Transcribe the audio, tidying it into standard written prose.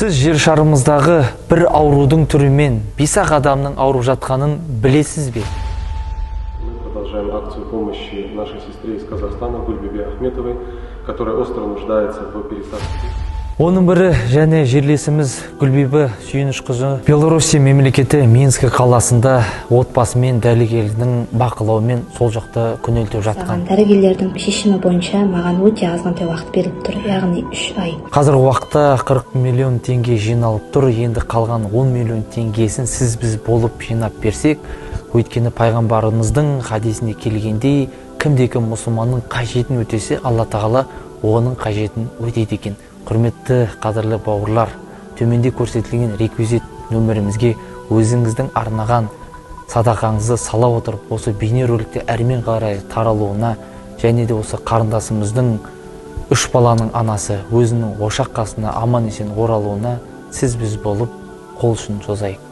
Сіз жер шарымыздағы бір аурудың түрімен бес-ақ адамның ауырып жатқанын білесіз бе? Мы продолжаем акцию помощи нашей сестре из Казахстана Гульбибе Ахметовой, которая остро нуждается в пересадке. Оның бірі және жерлесіміз Гүлбибі Сүйінішқызы Белоруссия мемлекеті Минск қаласында отбасымен, дәрігердің бақылауымен сол жақта күнелтіп жатқан. Саған дәрігерлердің шешімі бойынша маған өте азғантай уақыт беріліп тұр, яғни 3 ай. Қазіргі уақытта 40 миллион теңге жиналып тұр. Енді қалған 10 миллион теңгесін сіз, біз болып жинап берсек, өйткені пайғамбарымыздың хадисінде келгендей, кімде кім мұсылманның қажетін өтесе, Алла Тағала оның қажетін өтейді екен. Құрметті, қадірлі бауырлар, төменде көрсетілген реквизит нөмірімізге өзіңіздің арнаған садақаңызды сала отырып, осы бейнероликті әрмен қарай таралуына және де осы қарындасымыздың, үш баланың анасы, өзінің ошақ қасына аман есен оралуына сіз, біз болып қол ұшын созайық.